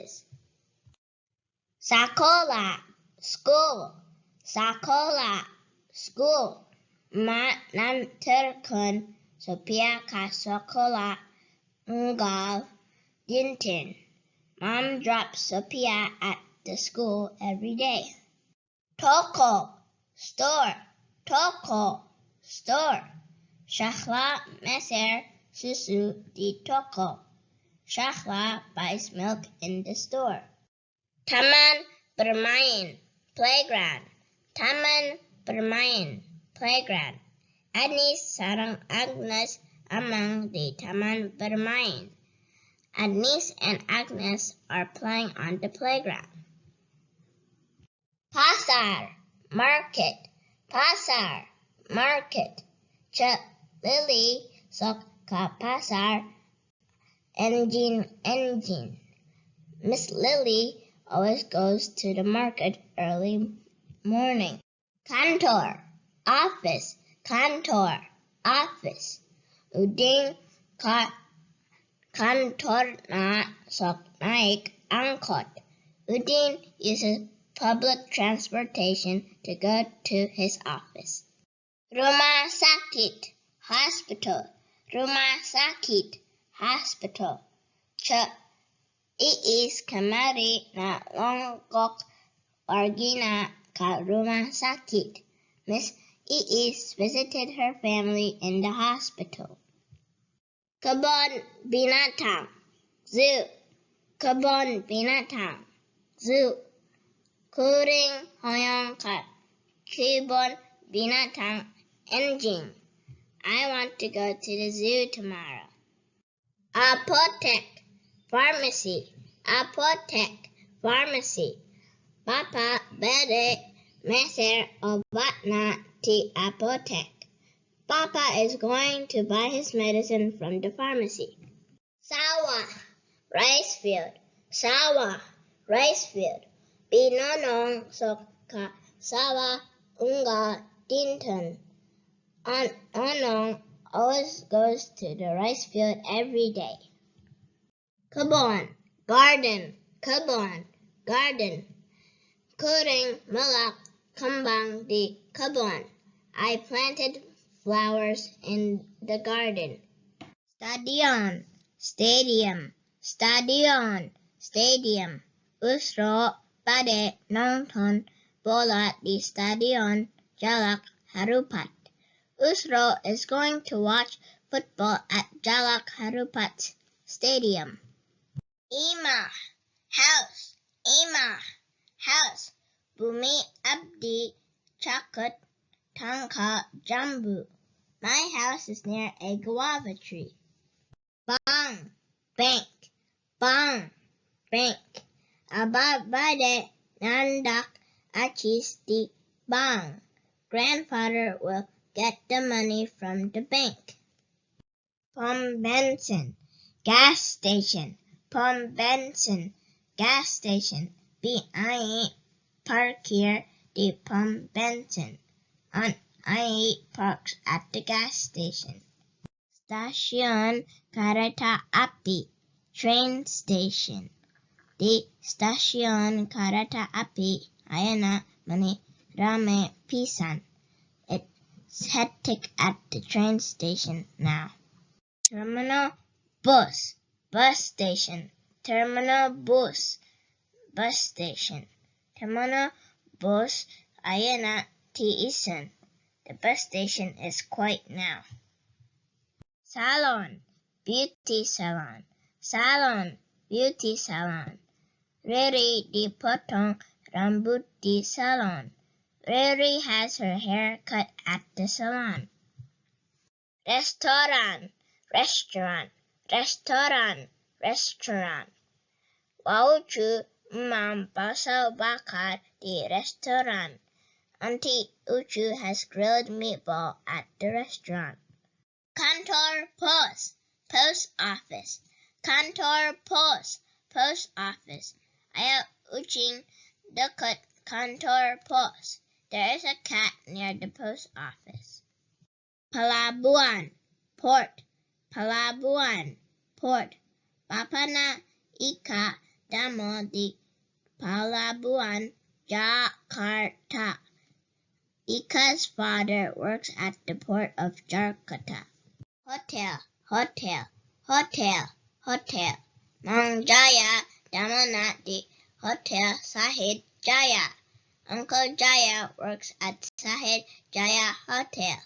shoes. Sekolah, school. Sekolah, school. Ma nganterkeun Sophia ka sekolah unggal dinten. Mom drops Sophia at the school every day. Toko, store. Toko, store. Shahla meser susu di toko. Shahla buys milk in the store. Taman bermain, playground. Taman bermain, playground. Agnes sareng Agnes ameng di taman bermain. Agnes and Agnes are playing on the playground. Pasar, market. Pasar, market. Ceu Lily sok ka pasar enjing-enjing. Miss Lily always goes to the market early morning. Kantor, office. Kantor, office. Udin ka kantorna sok naik angkot. Udin uses public transportation to go to his office. Rumah sakit, hospital. Rumah sakit, hospital. Ceu Iis kamari nalonggok wargina ka rumah sakit. Miss Iis visited her family in the hospital. Kebun binatang, zoo. Kebun binatang, zoo. Kuring hoyong ka kebun binatang enjing. I want to go to the zoo tomorrow. Apotek, pharmacy. Apotek, pharmacy. Bapa bade meser obatna ti apotek. Papa is going to buy his medicine from the pharmacy. Sawah, rice field. Sawah, rice field. Binonong sok ka sawah unggal dinten. Anong always goes to the rice field every day. Kebun, garden. Kebun, garden. Kuring melak kembang di kebun. I planted flowers in the garden. Stadion, stadium. Stadion, stadium. Usro bade nonton bola di Stadion Jalak Harupat. Usro is going to watch football at Jalak Harupat Stadium. Imah, house. Imah, house. Bumi abdi caket tangkal jambu. My house is near a guava tree. Bank, bank. Bank, bank. Abah bade nyandak acis di bank. Grandfather will get the money from the bank. Pom bensin, gas station. Pom bensin, gas station. Bi parkir di pom bensin. Aunt Ai parks at the gas station. Stasiun kereta api, train station. Di stasiun kereta api ayeuna meuni rame pisan. It's hectic at the train station now. Terminal bus, bus station. Terminal bus, bus station. Terminal bus ayeuna tiisen. The bus station is quiet now. Salon, beauty salon. Salon, beauty salon. Riri dipotong rambut di salon. Riri has her hair cut at the salon. Restoran, restaurant. Restoran, restaurant. Wa Ucu emam bakso bakar di restoran. Auntie Ucu has grilled meatball at the restaurant. Kantor pos, post office. Kantor pos, post office. Aya ucing deukeut kantor pos. There is a cat near the post office. Pelabuhan, port. Pelabuhan, port. Bapana Ika damel di Palabuhan Jakarta. Ika's father works at the port of Jakarta. Hotel, hotel, hotel, hotel. Mang Jaya damel di Hotel Sahid Jaya. Uncle Jaya works at Sahid Jaya Hotel.